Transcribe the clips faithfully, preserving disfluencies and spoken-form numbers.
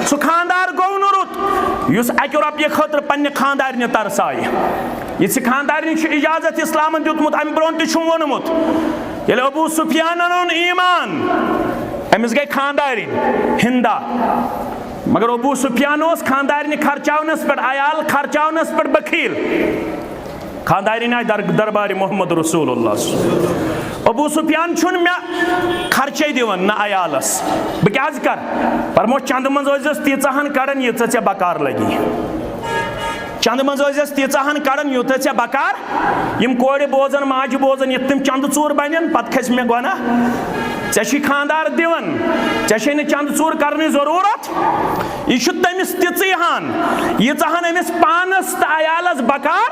سُہ خاندار گوٚو نہٕ رُت، یُس اَکہِ رۄپیہِ خٲطرٕ پننہِ خاندارنہِ ترسایہِ۔ یہِ ژےٚ خاندارنہِ چھُ اجازت اسلامن دیُتمُت، امہِ برونٛہہ تہِ چھُم ووٚنمُت، ییٚلہِ ابو سفیانن اوٚن ایمان، أمِس گٔے خاندارِنۍ ہندا، مگر ابو سفیان اوس خاندارنہِ خرچاونس پٮ۪ٹھ، عیال خرچاونس پٮ۪ٹھ بخیل۔ خاندارِنۍ آیہِ در-، دربارِ محمد رسول اللہ۔ ابو سفیان چھُنہٕ مےٚ خرچے دِوان نہ عیالس، بہٕ کیٛازِ کرٕ؟ فرموس، چندٕ منٛز ٲسۍزٮ۪س تیٖژاہ ہن کڑان، ییٖژاہ ژےٚ بکار لگی۔ چندٕ منٛز ٲسۍزٮ۪س تیٖژاہ ہن کڑان، یوٗتاہ ژےٚ بکار۔ یِم کورِ بوزن، ماجہِ بوزن، ییٚتہِ تِم چندٕ ژوٗر بنن، پتہٕ کھسہِ مےٚ گۄناہ۔ ژےٚ چھُے خاندار دِوان، ژےٚ چھے نہٕ چندٕ ژوٗر کرنٕچ ضروٗرت۔ یہِ چھُ تٔمِس تِژٕے ہن، ییٖژاہ ہن أمِس پانس تہٕ عیالس بکار۔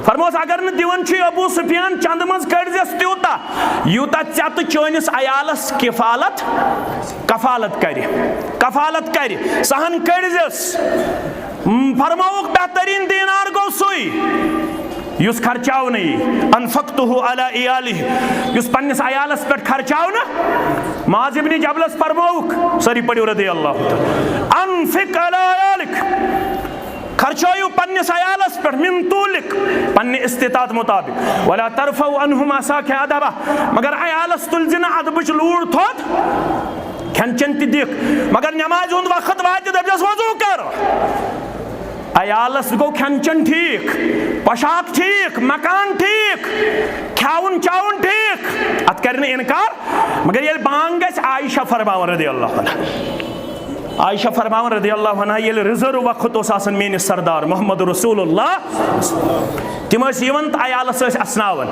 فرموس، اگر نہٕ دِوان چھُے ابو سفیان، چندٕ منٛز کٔڑزٮ۪س تیوٗتاہ، یوٗتاہ ژےٚ تہٕ چٲنِس عیالس کفالت، کفالت کرِ، کفالت کرِ، سۄ ہن کٔڑزٮ۪س۔ فرمووُکھ، بہتریٖن دینار گوٚو سُے یُس خرچاونہٕ یی، انفقتہ علی عیالہ، یُس پننِس عیالس پٮ۪ٹھ خرچاونہٕ۔ معاذ ابن جبلس فرمووُکھ، سٲری پٔرِو رضی اللہ تعالیٰ، انفق علی عیالک، خرچٲیِو پننِس عیالس پٮ۪ٹھ، من طولک، پننہِ استطاعت مطابق، ولا ترفعوا عنہم عصاک ادبہ، مگر عیالس تُلۍ زِ نہٕ ادبٕچ لوٗر تھوٚد، کھٮ۪ن چٮ۪ن تہِ دِکھ، مگر نمازِ ہُنٛد وقت واتہِ دٔپۍزٮ۪س وضوٗ کر۔ عیالس گوٚو کھٮ۪ن چٮ۪ن ٹھیٖک، پۄشاک ٹھیٖک، مکان ٹھیٖک، کھیاوُن چاوُن ٹھیٖک، اتھ کرِ نہٕ انکار۔ مگر ییٚلہِ بانگ گژھِ، عائشہ فرماوان رضی اللہ عنہا، عائشہ فرماوان رضی اللہ عنہا، ییٚلہِ ریزرو وقت اوس آسان میٲنِس سردار محمد رسول اللہ، تِم ٲسۍ یِوان تہٕ عیالس ٲسۍ اسناوان۔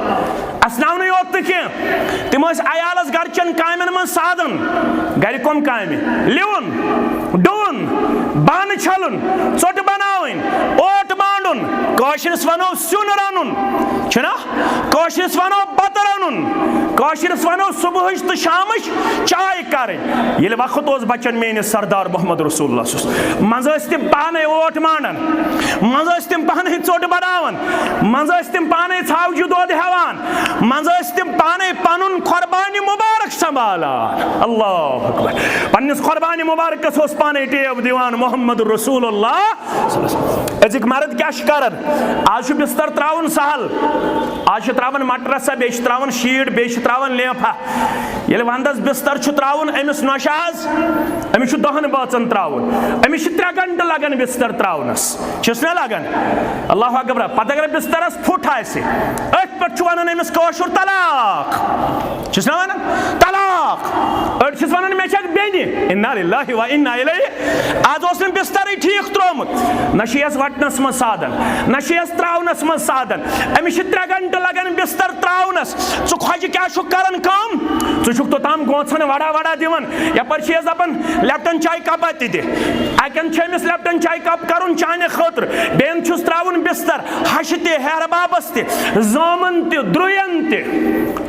اسناونٕے یوت نہٕ کینٛہہ، تِم ٲسۍ عیالس گرچٮ۪ن کامٮ۪ن منٛز سادن۔ گرِ کۄم کامہِ؟ لِوُن، ڈُوُن، بانہٕ چھلُن، ژوٚٹ بناوٕنۍ، اوٹ مانڈُن، کٲشرِس ونو سیُن رنُن، چھُنہ؟ کٲشرِس ونو بتہٕ رنُن، کٲشرِس ونو صبحٕچ تہٕ شامٕچ چاے کرٕنۍ۔ ییٚلہِ وقت اوس بچان میٲنِس سردار محمد رسول اللہ سُنٛد، منٛزٕ ٲسۍ تِم پانے اوٹ مانڈان، منٛزٕ ٲسۍ تِم پانے ژوٚٹ بناوان، منٛزٕ ٲسۍ تِم پانے ژھاوجہِ دۄد ہٮ۪وان، منٛزٕ ٲسۍ تِم پانے پنُن قربانِ مبارک سنبھالان۔ اللہ اکبر۔ پننِس قربانِ مبارکس اوس پانے ٹیب دِوان محمد رسول اللہ۔ أزِکۍ مرد کیٛاہ چھِ کران؟ آز چھُ بستر تراوُن سہل، آز چھِ تراوان مٹرسہ، بیٚیہِ چھِ تراوان شیٖٹ، بیٚیہِ چھِ تراوان لیفہ۔ ییٚلہِ ونٛدس بستر چھُ تراوُن أمِس نۄشہِ آز، أمِس چھُ دہن بٲژن تراوُن، أمِس چھِ ترٛےٚ گنٹہٕ لگان بستر تراونس، چھِس نہ لگان؟ اللہ اکبر۔ پتہٕ اگر بسترس پھُٹ آسہِ، أتھۍ پٮ۪ٹھ چھُ ونان أمِس کٲشُر طلاق، چھِس نہ ونان؟ طلاق۔ أڑۍ چھِس ونان مےٚ چھکھ بیٚنہِ، انا للہ و انا الیہ۔ آز اوس نہٕ بسترٕے ٹھیٖک ترٛوومُت، نہ چھِ یس وٹنس منٛز سادن، نہ چھِ یس تراونس منٛز سادن۔ أمِس چھِ ترٛےٚ گنٹہٕ لگان بستر تراونس۔ ژٕ کھۄجہِ کیٛاہ چھُکھ کران کٲم؟ ژٕ چھُکھ توٚتام گونٛژھن وڑا وڑا دِوان، یپٲرۍ چھِ یس دپان لیپٹن چاے کپا تہِ دِ۔ اکٮ۪ن چھُ أمِس لیپٹن چاے کپ کرُن چانہِ خٲطرٕ، بیٚین چھُس تراوُن بستر۔ ہشہِ تہِ، ہیہر بابس تہِ، زامن تہِ، درُین تہِ،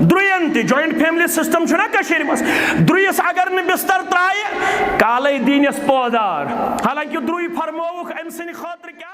درُین تہِ۔ جوائنٹ فیملی سسٹم چھُنہ کٔشیٖرِ منٛز؟ درُیس اگر نہٕ بستر ترایہِ، کالے دِنس پودار۔ حالانکہ درُے فرمووُکھ أمۍ سٕنٛدِ خٲطرٕ کیٛاہ؟